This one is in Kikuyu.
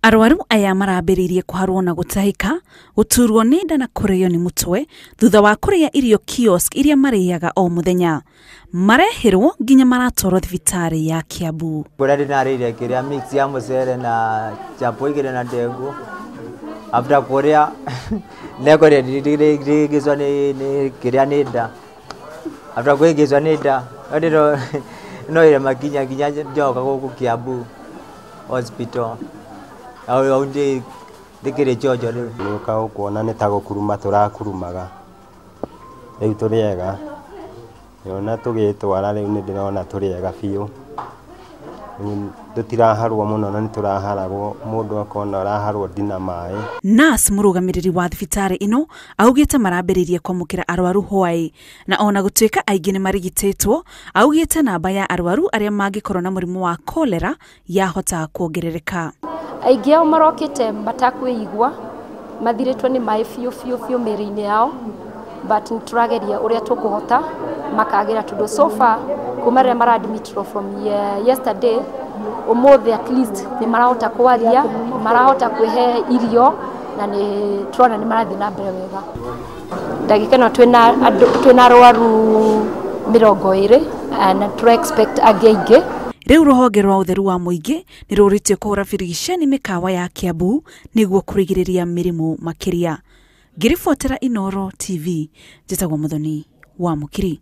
Arwaru aya marambĩrĩirie kũharwo na gũtahĩka, gũturwo nĩ nda na kũrĩo nĩ mũtwe thutha wa kũrĩa irio kiosk iria marĩaga o mũthenya. Marehĩrwo nginya maratwarwo thibitarĩ ya Kiambu. Kũrĩa ndĩnarĩire kĩrĩa mix ya mũcere na chapo igĩrĩ na ndengũ. After kũrĩa nekorire ndĩgĩcwo nĩ kĩrĩa nĩ nda. After kwĩgĩcwo nĩ nda no ire makinya nginya njoka gũkũ Kiambu hospital. Au ndĩkĩrĩ chonjo rĩu. Nĩũka ũkuona nĩ ta gũkuruma tũrakurumaga. Rĩu tũrĩ ega. Ona tũgĩtwara rĩu nĩ ndĩrona tũrĩ ega biũ. Rĩu tũtiraharwo mũno na nĩ tũraharagwo mũndũ akona ũraharwo nginya maĩ. Nurse mũrũgamĩrĩri wa thibitarĩ ĩno augĩte marambĩrĩirie kwamũkĩra arwaru hwaĩ na ona gũtuĩka aingĩ nĩ marigitĩtwo, augĩte namba ya arwaru arĩa mangĩkorwo na mũrimũ wa cholera yahota kuongerereka. Aingĩ ao marokĩte matakwĩigua, mathirĩtwo nĩ maĩ biũ biũ biũ mĩĩrĩ-inĩ yao, but nĩ tũrageria ũrĩa tũkũhota makagĩra tondũ so far kuma rĩrĩa mara-admitirwo from yesterday, ũmũthĩ at least nĩ marahota kwaria, marahota kwĩhe irio na nĩ tũrona nĩ marathiĩ na mbere wega. Ndagĩka ĩno twĩna arwaru 20 na tũra expect angĩ aingĩ. Rĩu rũhonge rwa ũtheru wa mũingĩ nĩ rũrĩtio kũhũra birigiceni mĩkawa ya Kiambu nĩguo kũrigĩrĩria mĩrimũ makĩria. Ngĩribotera Inooro TV, njĩtagwo Muthoni wa Mũkiri.